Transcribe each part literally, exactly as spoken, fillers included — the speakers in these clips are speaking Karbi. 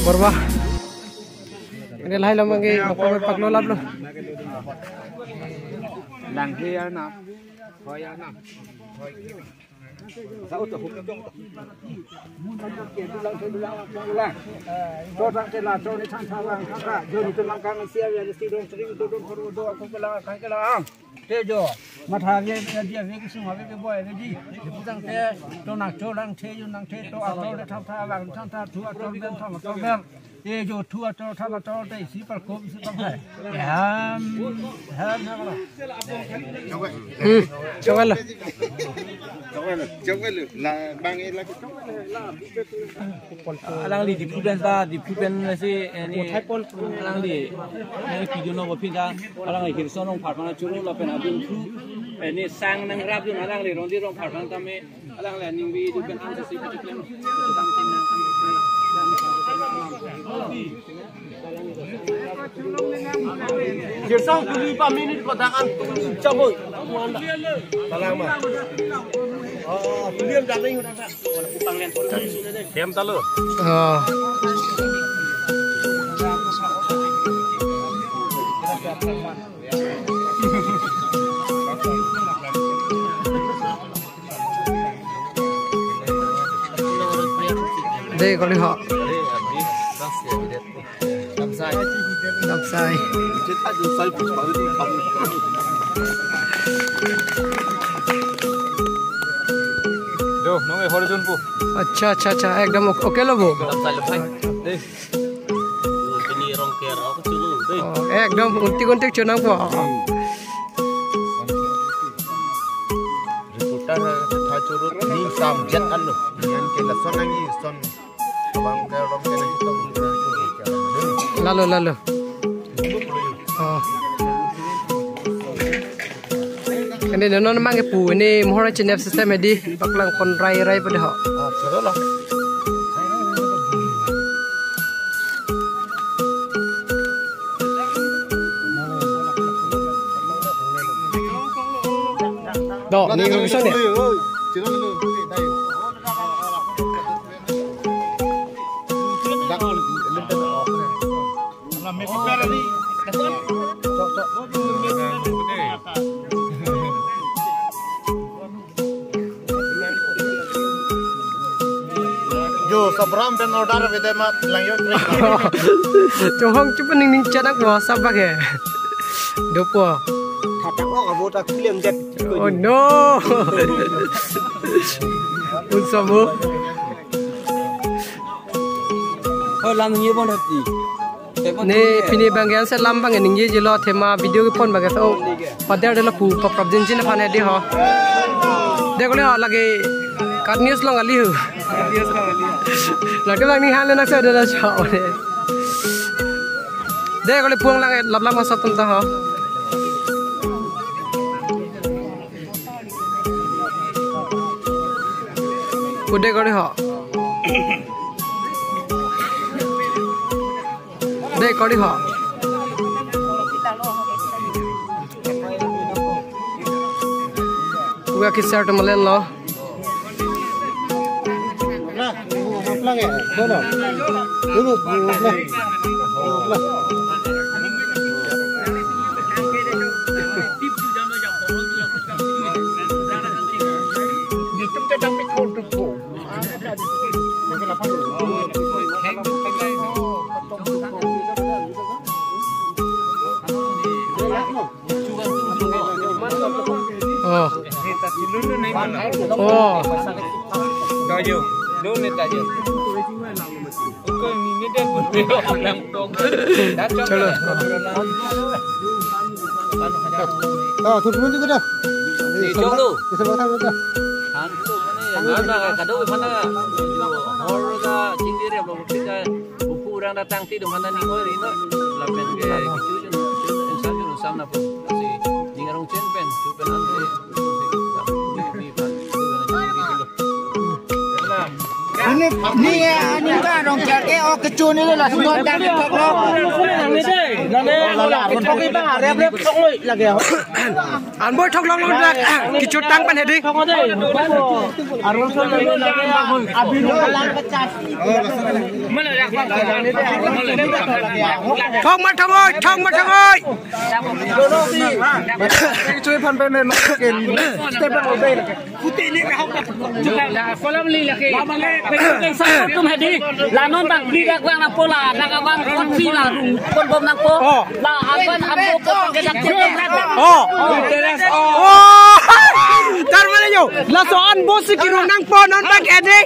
Borba. Ini lahai lo mangge, apa paklo lap lo. Lang he ya na. Hoi ya na. Hoi. Sa ut hum jong. Mun jong ke dulang se dulang lang lang. Cho tang se la cho ni thang thang lang thang thang. Jo ni tu lang kang sia ya ni si dong sering tu dong koru do aku ke lang kang ke lang. Te jo. Matha ave, ave, ave, kesung ave, keboi ave di. Putang te, cho nang cho lang the, jo nang the, to ator le thang thang lang thang thang, thu ator ben thang ator ben. E jo thu ator thang ator te, isi par kom, isi par hai. Ham, ham, ham. Hmm, chawal. Chawal, chawal. La, bang e la, chawal la. Alangli Diphu pen ta, Diphu pen si, eh, ni, alangli, eh, video no bopin ta, alangli Hirson Rongphar aphan choro lapen abang thu, eh, ni sang nangrap dun alangli Rongdi Rongphar aphan tame, alangli aning video pen an si video klem. Jirsang tuli pa minute ko dangan tuli chaboi. Salama. Oh, tuli am danai. Dem talo. Oh. Dei kali ho. Dam sai. Dam sai. Do, nong e hor jun pu. Acha, acha, acha. Ekdom ok-, okay lo bo. Dam sai lo bhai. Dei. Pini rong ker aku chulu dei. Oh, ekdom untik-untik chonangpo. Reporter tha churut ni sam jat anu. Nian ke lason nangji son. Abang ke rong ke nangji tong. Lalo, lalo. Oh. Ini non mang ke pu ini mohor chinep system edi paklang pon rai rai pada ho. Ah, seru lah. Do, ni rong sone. Jo, Sabram pen order ave dei ma lang yo kre. Chohong chupan ning ning chanak mo sabak he. Dopo. Thatak ong abo ta kuliang jet. Oh no. Unsabo. Oh, lang ye bon hati. Ne pini bang ke anse lam bang ningje jelo thema video kepon bang ke so pader de la pu pa prabjin jin aphan edi ho. Dei kali ho lagi kat news long ali hu. Lagi lang ni han le nak sa de la cha ne. Dei kali puang lang lap lap masat tum ta ho. Kudek kali ho. Dei kali ho. Uga kisar tu malen lo. Oh. Oh. Chalo. Ah, thurpun juga dah. Ni jong lo. Bisa makan juga. Nana kadokave aphan na, hor ta chingki rep lo, pika buku orang datang ti dong hana ning oi ri no. Lapen ke kichu jun, jun, insam jun, insam na po. Si ning arong chen pen, chu pen an si. Ini, ini, ini kan orang cakap, oh, kecuali lah semua dari toko. Anbo thok long long dak, kichu tang pen hedi. Thok ma thok oi, thok ma thok oi. Kichu aphan pen step pen. Kolam li lake. Tum hedi. La non bang pli dak vang nangpo la, dak vang kon si la rung kon bom nangpo. Oh. La avan ambo ko ke dak. Oh. Oh. Tar mane yo. Laso anbo si kirung nangpo non bang hedi.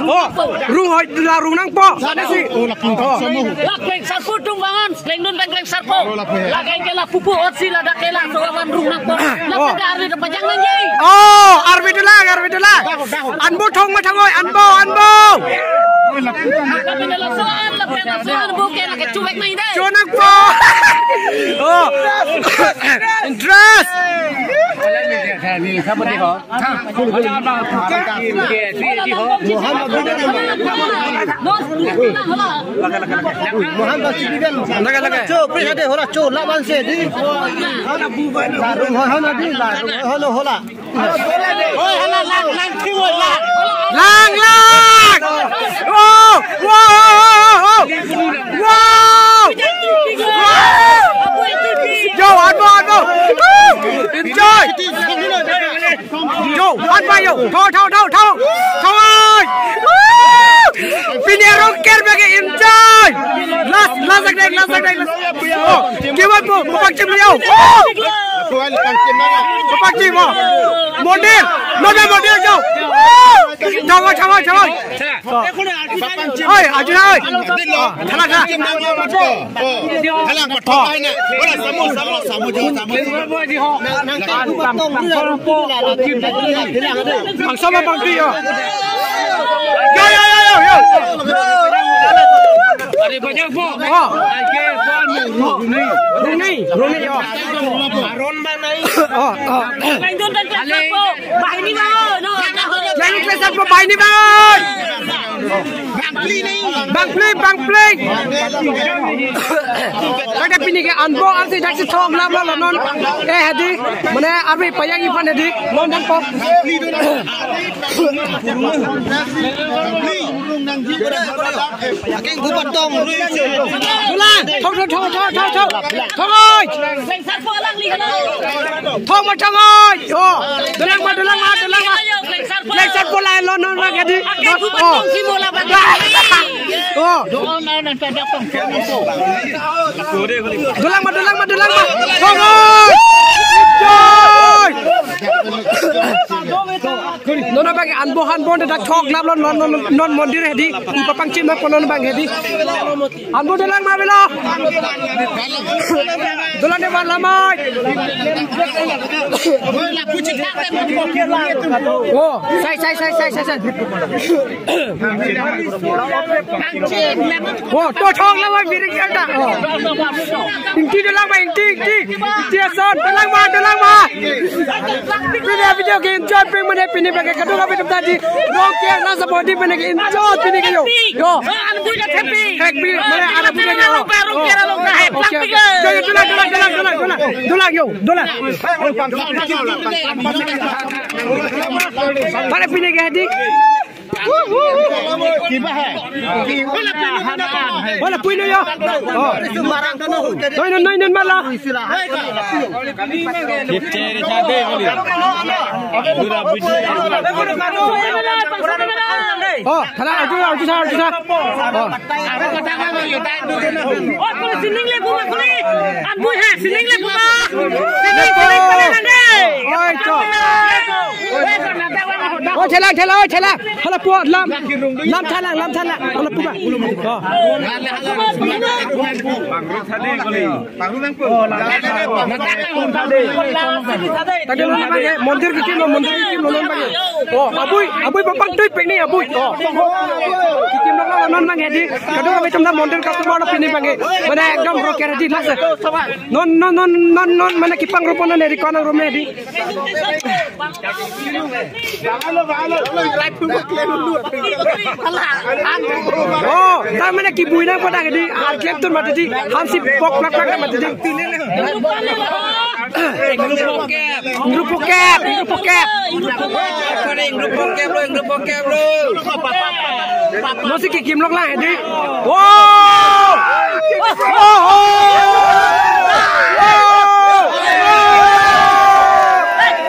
Oh. Rung hoi la rung nangpo. Sana si. Oh. La kleng sarpo tum vangan. Klengdun pen kleng sarpo. Lake ke la pupu ot si ladak ke laso avan rung nangpo. Lapen ke arve ta pajang nangji. Oh, arve dolang, arve dolang. Anbo thok ma thok oi, anbo, anbo. Lapen ke laso an, lapen ke laso anbo ke lake chuvek nangji dei. Chu nangpo. Oh. Interest. Mohan Basi Bigan. Laga, laga. Cho, pisa de hola, cho, laban se di. Hola, hola, hola, hola. Lang, lang. Oh, wow, wow, wow. Wow. Yo, anbo, anbo. Enjoy. Yo, an pai yo. Tho, tho, tho, tho. Tho oi. Woo! Pini arong ker bagi enjoy. Last, last agdeng, last agdeng, last. Oh, kiwan po, papakchim yo. Papakchim mo. Mondir, mondir, mondir yo. Woo! Tho oi, tho oi, tho oi. Oi, ajuna oi. Thala, thala. Thala, thala. Hola, samu, samu, samu, samu. Ang sama bangki yo. Yo, yo, yo, yo, yo. Are banyak po. Oh. Rung nangji, rung nangji yo. Aron bang nai. Oh, oh. Langdun dan kelas po. Bahini bang. No. Langdun kelas po bahini bang. Bang pli, bang pli. Kata pini ke anbo arsi jaksi thok lam lo non. Eh, hedi. Mane arve pajang aphan hedi. Non dan po. Aking gubat tong. Dolang, thok, thok, thok. Thok oi. Thok ma thok oi. Oh. Dolang ma, dolang ma, dolang ma. Kleng sarpo la lo non la gadi. Oh. Oh. Dolang ma, dolang ma, dolang ma. Thok oi. Joy. Non abang anbo anbo dak thok lap lo non, non, non mondir hedi. Papangchim nangpo non abang hedi. Anbo dolang ma avelo. Dolang de van lamai. Oh, sai, sai, sai. Oh, to thok lamai biring yang ta. Oh. Ingti dolang ma, ingti, ingti. Ingti ason, dolang ma, dolang ma. Pini video ke enjoy ping mane pini bagi kadung abi tum tadi. Rong ke na sa body mane ke enjoy pini ke yo. Yo. Happy. Happy mane ada budi ke yo. Rong ke rong ke. Okay, okay. Yo, yo, dolang, dolang, dolang, dolang, dolang. Dolang yo, dolang. Pada pini ke hedi. Kiba hai? Wala puino yo. Oh. Noi non, noi non mala. Oh, thala, arju, arju sa, arju sa. Oh. Oh, kuli sining le buma kuli. Anbui ha, sining le buma. Sining, sining pala nang dei. Oi, cho. Oi, thelang, thelang, oi, thelang. Hala pu, lam. Lam thalang, lam thalang. Hala pu ba. Oh. Tangte non abang ke, mondir kekimlo, mondir kekimlo non abang ke. Oh, abui, abui bapang tui pekni abui. Oh. Kekimlo non abang ke di. Kadokave atum ta mondir customer lo pini abang ke. Mane ekdom roker di last. Non, non, non, non, non, mane kipangrupo non eri konang room di. Oh, ta mane kebui nangpo ta ke di, arklem tun mati di, hamsi pok plak plak mati di. Ingru pokep. Ingru pokep, ingru pokep. Ingru pokep lo, ingru pokep lo. Nosi kekimlo lang di. Oh! Oh, oh!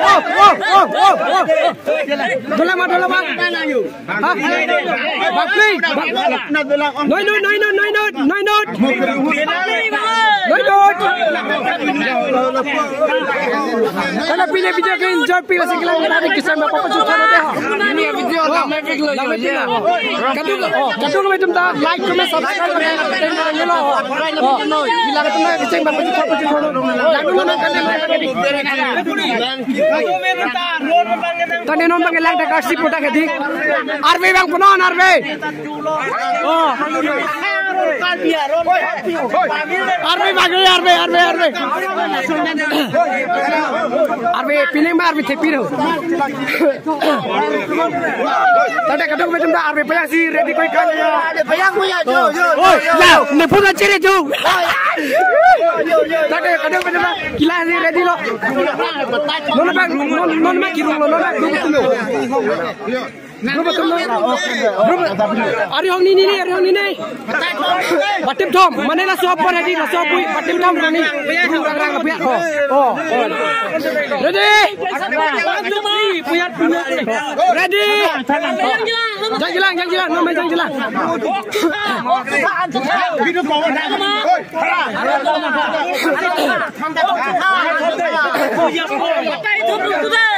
Oh, oh, oh, oh, oh. Dolang ma, dolang ma. Ha? Bapli. Noi not, noi not, noi not, noi not. Noi not. Hala pini video ke enjoy pi lasi kelang tadi kisah bapak pacun sana deh. Video lama video lama video. Kadokave, oh, kadokave atum ta like, comment, subscribe. Oh, gila ketum na keceng bapak pacun sana. Lalu mana kan. Tangte non abang ke lang ta kasi puta ke di. Arve abang punon, arve. Oh. Arve abang, arve, arve, arve. Arve pining ma, arve thepiro. Tangte kadokave atum ta arve pajak si ready koi kan ya. Pajak punya, jo, jo, jo, Oi, jo. Ya, ne pun aja re jo. Tangte kadokave atum ta kelang si ready lo. Non abang, non, non abang kirung lo, non abang duk tum lo. Duk tum lo. Duk. Ari hong ni ni ni, ari hong ni ni. Batim thom, mane laso apor ready, laso apor, batim thom ni. Rung rang rang apiak. Oh, oh, oh. Ready? Ready? Jang jilang, jang jilang, non abang jang jilang.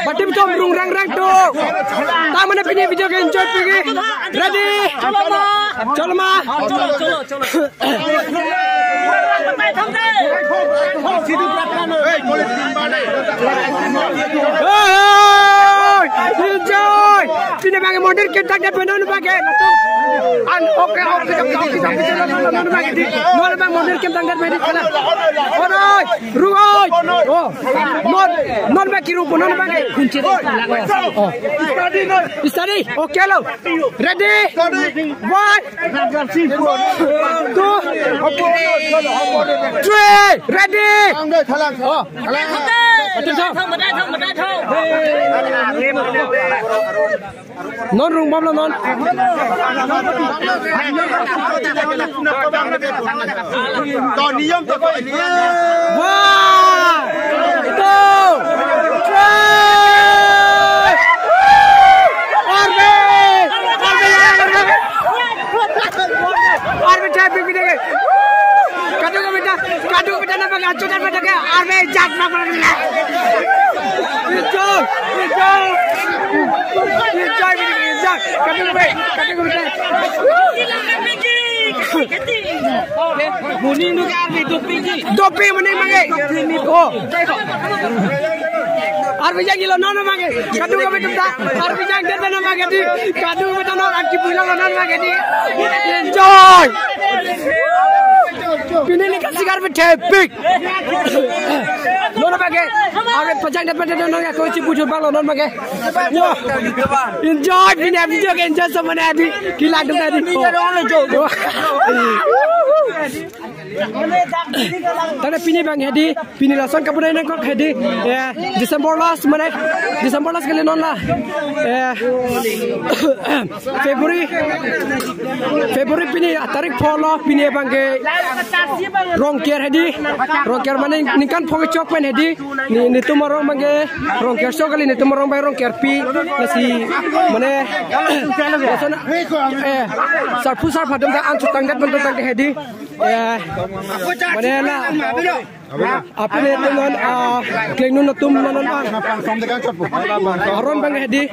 Batim thom rung rang rang tu. Ta mane pini video ke enjoy pi ke. Ready? Cholo ma. Cholo ma. Cholo, cholo, cholo. Hey, enjoy. Pini abang mondir ke tangte pen non abang ke. An, okay, okay, okay, okay, okay, non abang ke di. Non abang mondir ke tangte pen di. Oi, rung oi. Oh. Non, non abang kirung po, non abang ke. Kunci. Oh. Study. Okay lo. Ready? One. Two. Three. Ready? Oh. Non rung bom lo non. To niyom to ko niyom. One, two, three. Arve! Arve! Arve! Arve, traffic bhi dekhe. Kadu ka beta, kadu ka beta na bang, achu na beta ke, arve, jak na bang. Enjoy, enjoy. Enjoy, enjoy. Kadu ka beta, kadu ka beta. Morning nu ke arve doping ji. Doping morning mangai. Oh. Arve jang ilo non mangai. Kadu ka beta ta. Arve jang det non mangai di. Kadu ka beta non aki pulang non mangai di. Enjoy. Pini ni kasi kar beta epic. Non mangai. Arve pajang det beta non ya koi si bujur bang non mangai. Wah. Enjoy, pini video ke enjoy sama na di. Kila dum na di. Oh. Tangte pini abang hedi, pini lason kapudai nangkok hedi, eh, December last mane, December last kali non la. Eh, February, February pini atarik pho lo, pini abangke Rongker hedi, Rongker mane ningkan pho kechok pen hedi, ne, netum arong abangke Rongker so kali, netum arong abang Rongkerpi, lasi mane, lason, eh, sarpo sarpo atum ta an chutang det pen tangte hedi, eh, mane la, aphi netum non, ah, klengnun atum non non, ah, aron abang hedi.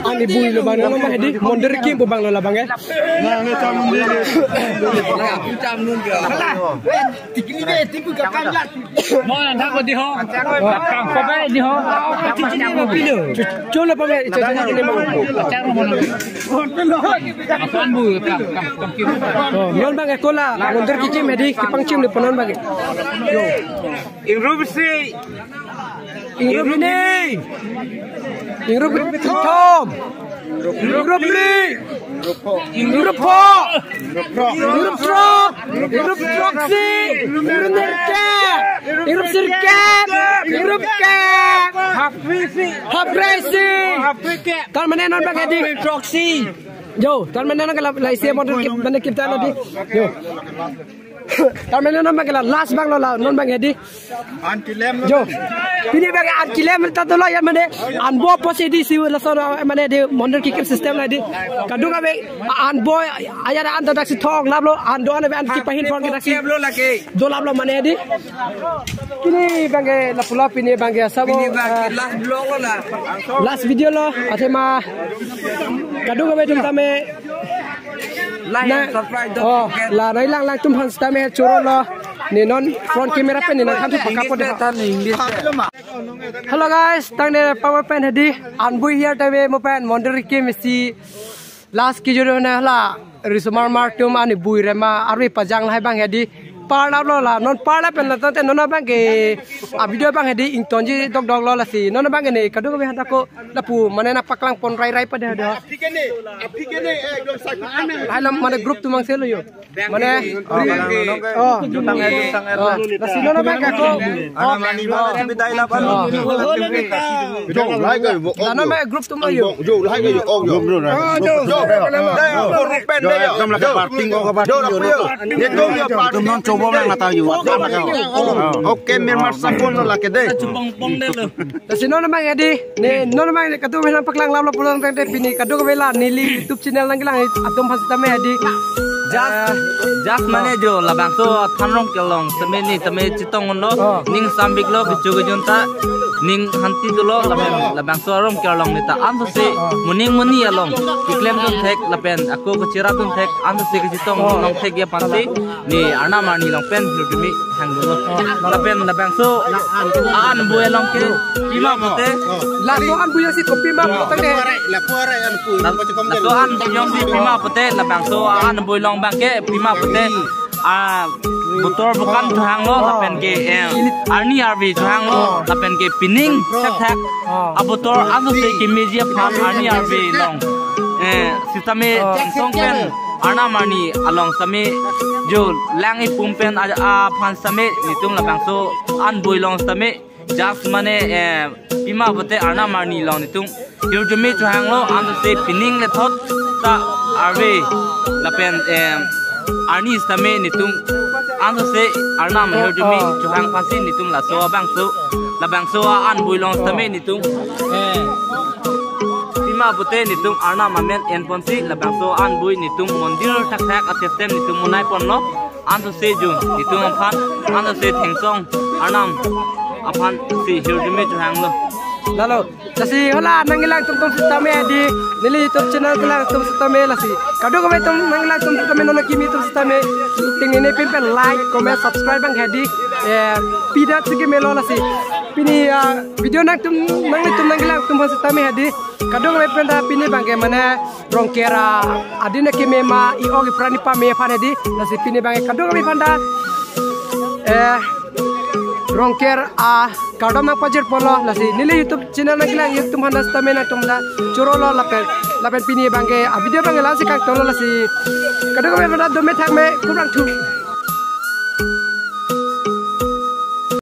Ani bui lo abang non abang hedi, mondir kim pu abang lo la abang eh. Mo nang thak ko di ho. Kang ko ba di ho. Chu, chu lo abang eh, chu, chu, chu, chu, mo. Apan bu, kang, kang, kang, kang. Oh, non abang eh ko la, mondir kekim hedi, kepangchim le pu non abang eh. Yo. Ingrup isi. Ingrup hini. Ingrup kethom. Ingrup phli. Ingrup pho. Ingrup throk. Ingrup throksi. Ingrup nerkep. Ingrup sirkep. Ingrup kep. Hapri isi. Hapri isi. Hapri kep. Tar mane non abang hedi. Ingrup throksi. Yo, tar mane non ke la, la isi mondir ke mane kita lo di. Yo. Tar mane non abang ke la last abang lo la, non abang hedi. An kilem lo. Jo. Pini abang an kilem ta dolo ya mane. Anbo apotsi di si lason mane di mondir kekim system la di. Kadokave anbo ajar an ta daksi thok lap lo, an do-an an kipahin pon ke daksi. Lo lake. Do lap lo mane di. Pini abangke lapulo, pini abangke asabo, pini abangke, ah, last vlog lo la. Last video lo, athema kadokave atum tame. Like and subscribe, don't forget. Oh, la nanglang lang atum aphan sitame choro lo. Ne non front camera pen ne nangthan thu pakapon de. English ta, English ta. Hello guys, tangte pama pen hedi, anbui ahir tame mo pen mondir kekim isi last kejut na la, risomar mar atum ani bui rema arve pajang lahai abang hedi. Parlap lo la, non parlap pen la tangte non abangke a video abang hedi ingtonji dokdok lo lasi. Non abangke ne kadokave aphanta ko lapu mane nangpaklang pon rai rai pade do. Aphi ke ne, aphi ke ne, eh, ekdom sakit. Lahai lam mane group atum angse lo yo. Mane, oh, jutang eh, jutang eh. Oh, lasi non abangke ko. Ana mani ba, bidai lapan. Oh. Jo, lahai ke, oh, la non jo. Abang group atum yo. Jo, lahai ke, oh, jo. Jo, jo. Dai, oh, rupen dai, jo. Kam laka parting, oh, parting, jo. Netum yo, parting. Tum non chobo lang nata yo. Oke, mir mar sapon lo lake dai. Chupong pong de lo. Lasi non abang hedi, ne non abang ne kadokave nangpaklang lap lo pulang tangte pini kadokave la neli YouTube channel nangkelang atum aphan sitame hedi. Just, just mane jo labangso Thanrong kelong sitame ne tame chetong lo, oh, ning sambik lo, kecho kejun ta ning hanti dolo, labang, labangso Rongker along ne ta ansose, oh, moning moni along keklemdun thek lapen ako kachirapdun thek ansose kechetong, oh, long thek ya aphansi ne Arnam arni along pen hirjume thangdunlo. Lapen labangso anbui along ke pima pute. Laso anbui along si kopima pute ke. Laso anbui along si pima pute, labangso anbui along abangke pima pute. Ah, botor bokan chohanglo, lapen ke, eh, arni arve chohanglo, lapen ke pining thakthak. Abotor ansose kemeji aphan arni arve along, eh, sitame song pen Arnam arni along sitame jo lang-i pum pen a, aphan sitame netum labangso anbui along sitame just mane, eh, pima pute Arnam arni along netum hirjume chohanglo ansose pining lethot ta arve lapen, eh, arni sitame netum ansose Arnam hirjume chohang aphansi netum laso abangso labangso anbui along sitame netum, eh, pima pute netum Arnam amen enponsi labangso anbui netum mondir thakthak a-system netum monai ponlo. Ansose jo netum aphan ansose thengsong Arnam aphansi hirjume chohanglo. Lalo, lasi hala nangkelang atum atum sitame hedi, neli YouTube channel kelang atum sitame lasi. Kadokave atum nangkelang atum sitame, non akimi atum sitame, ting neli pin pen like, comment, subscribe abang hedi, eh, pidat si kemelo lasi. Pini, ah, video nangtum, nanglitum nangkelang atum aphan sitame hedi. Kadokave aphanta pini abangke mane Rongker, ah, adin akeme ma i-ok i-pran ipame aphan hedi. Lasi pini abangke kadokave aphanta, eh, Rongker, ah, kardom nangpajir ponlo lasi. Neli YouTube channel nangkelang atum aphan sitame nangtum ta choro lo lapen, lapen pini abangke a video abangke la-ansi kangtonlo lasi. Kadokave aphanta dome thakme, kurang thu.